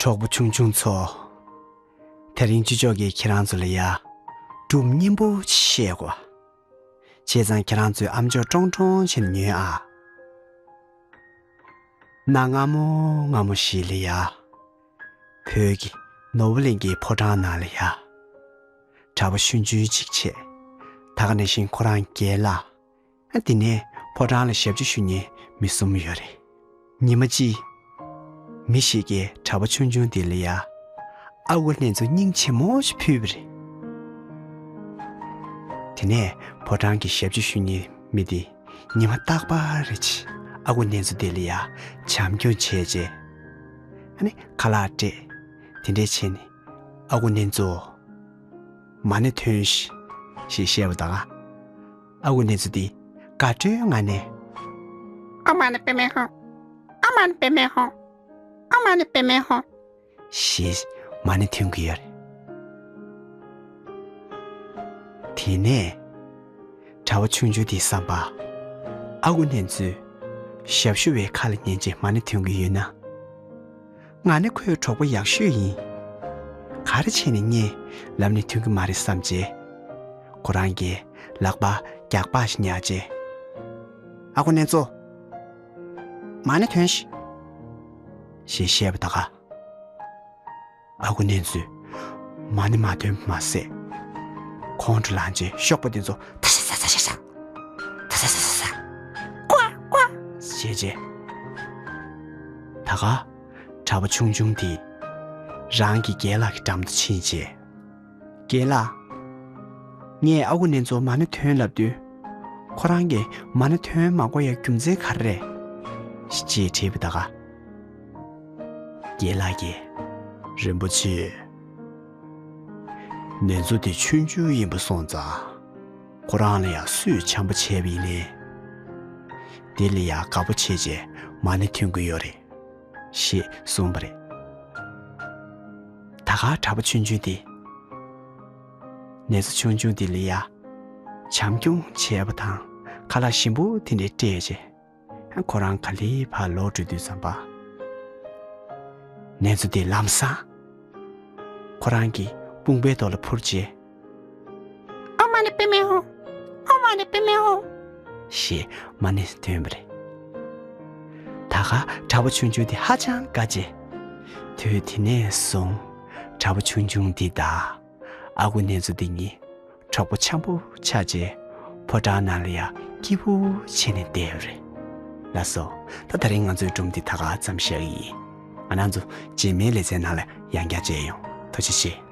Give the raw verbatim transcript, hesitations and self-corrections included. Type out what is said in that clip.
གྲོགས་པོ་ཆུང་ཆུང་ཚོ། དེ་རིང་ཅི་ལྕོགས་ཀྱིས་ཁྱེད་རང་ཚོ་ལ་ཡ་སྒྲུང་སྙན་པོ་ཅིག་བཤད་དགོས། བྱས་ཙང་ཁྱེད་རང་ཚོས་ཨམ་ཅོག་ཀྲོང་ཀྲོང་བྱས་ནས་ཉོན་ཨ། གནའ་སྔ་མོ་སྔ་མོ་ཞིག་ལ་ཡ། བོད་ཀྱི་ནོར་བུ་གླིང་གི་ཕོ་བྲང་ནང་ལ་ཡ། གྲྭ་པ་ཆུང་ཆུང་ཅིག་བྱས། ད་ག་ནང་བཞིན་ཁོ་རང་རྒན་ལགས། ཨ། དེ་ནས་ཕོ་བྲང་ལ་ཞབས་ཕྱི་ཞུ་མཁན་མི་གསུམ་ཡོད་རེད། ཉི་མ་གཅིག་མི་ཞིག་གིས་གྲྭ་པ་ཆུང་ཆུང་དེ་ལ་ཡ། ཨ་ཁུ་ལྷན་ཚོགས་སྙིང་རྗེ་མོ་ཞིག་ཕུལ་བ་རེད། དེ་ནས་ཕོ་བྲང་གི་ཞབས་ཕྱི་ཞུ་མཁན་མི་དེ་ཉི་མ་རྟག་པར་རེ་བྱས་ཨ་ཁུ་ལྷན་ཚོགས་དེ་ལ་ཡ་བྱམས་སྐྱོང་བྱས་རྗེས། ཨ་ནི་ཁ་ལག་སྤྲད། དེ་འདྲས་བྱས་ནས། ཨ་ཁུ་ལྷན་ཚོགས། མ་ཎི་ཐོན་ཤིག་ཞེས་བཤད་པ་དང་། ཨ་ཁུ་ལྷན་ཚོགས་དེས་དགའ་སྤྲོའི་ངང་ནས། ཨོཾ་མ་ཎི་པདྨེ་ཧཱུྃ། ཨོཾ་མ་ཎི་པདྨེ་ཧཱུྃ། ཨོཾ་མ་ཎི་པདྨེ་ཧཱུྃ། ཞེས་མ་ཎི་ཐོན་གྱི་ཡོད་རེད། དེ་ནས། གྲྭ་པ་ཆུང་ཆུང་དེའི་བསམ་པ། ཨ་ཁུ་ལྷན་ཚོགས། ཞབས་ཞུ་བའི་ཁ་ལ་ཉན་རྗེས་མ་ཎི་ཐོན་གྱི་ཡོད་ན། ང་ནི་ཁོའི་གྲོགས་པོ་ཡག་ཤོས་ཡིན། ག་རེ་བྱས་ནས་ངས་ལམ་ནས་ཐོན་གྱི་མ་རེད་བསམ་རྗེས། ཁོ་རང་གིས་ལག་པ་རྒྱགས་པ་ཞིག་བརྙས་རྗེས། ཨ་ཁུ་ལྷན་ཚོགས། མ་ཎི་ཐོན་ཤིག་ཞེས་བཤད་པ་ད་ག། ཨ་ཁུ་ལྷན་ཚོགས། མ་ཎི་མ་ཐོན་པ་མ་ཟད། ཁོང་ཁྲོ་ལངས་རྗེས་གཤོག་པ་དེ་ཚོ་ད་ཤ་ཤ་ཤ་ཤ་ཤ། ད་ཤ་ཤ་ཤ་ཤ། ཀོ་ཀོ་ཞེས་བྱས། ད་ག་གྲྭ་པ་ཆུང་ཆུང་དེས་རང་གི་རྒན་ལགས་ཀྱི་འགྲམ་དུ་ཕྱིན་རྗེས། རྒན་ལགས། ངས་ཨ་ཁུ་ལྷན་ཚོགས་མ་ཎི་ཐོན་ལབ་དུས། ཁོ་རང་གིས་མ་ཎི་ཐོན་མ་དགོས་ཡ་རྒྱུ་མཚན་ག་རེ་རེད། ཅེས་དྲིས་པ་ད་ག། རྒན་ལགས་ཀྱིས། རིན་པོ་ཆེ། ལྷན་ཚོགས་དེ་ཆུང་ཆུང་ཡིན་པ་སོང་ཙང་། ཁོ་རང་ལ་ཡང་སུས་བྱམས་པོ་བྱས་པ་ཡིན་ནའི། དེ་ལ་ཡང་དགའ་པོ་བྱས་རྗེས་མ་ཎི་ཐོན་གྱི་ཡོད་རེད། ཞེས་གསུངས་པ་རེད། ད་ག་གྲྭ་པ་ཆུང་ཆུང་དེ། ལྷན་ཚོགས་ཆུང་ཆུང་དེ་ལ་ཡང་བྱམས་སྐྱོང་བྱས་པ་དང་ཁ་ལག་ཞིམ་པོ་དེ་འདྲས་སྤྲད་རྗེས། ཁོ་རང་ག་ལེར་ཕར་ལོག་འགྲོ་དུས་ཙམ་པ། ལྷན་ཚོགས་དེ་ལམ་སང་། ཁོ་རང་གི་དཔུང་པའི་ཐོག་ལ་འཕུར་རྗེས། ཨོཾ་མ་ཎི་པདྨེ་ཧཱུྃ། ཨོཾ་མ་ཎི་པདྨེ་ཧཱུྃ། ཞེས་མ་ཎི་ཐོན་པ་རེད། ད་ག་གྲྭ་པ་ཆུང་ཆུང་དེ་ཧ་ཅང་དགའ་རྗེས། དུས་དེ་ནས་བཟུང་གྲྭ་པ་ཆུང་ཆུང་དེ་དང་ཨ་ཁུ་ལྷན་ཚོགས་དེ་གཉིས་གྲོགས་པོ་འཆམ་པོ་ཆགས་རྗེས་ཕོ་བྲང་ནང་ལ་ཡ་སྐྱིད་པོ་བྱས་ནས་བསྡད་ཡོད་རེད། ལགས་སོ། ད་དེ་རིང་ང་ཚོའི་སྒྲུང་འདི་ད་ག་ཙམ་བཞག་གི་ཡིན། ང་རང་ཚོ་རྗེས་མའི་ལེ་ཚན་ནང་ལ་ཡང་བསྐྱར་མཇལ་ཡོང་། ཐུགས་རྗེ་ཆེ།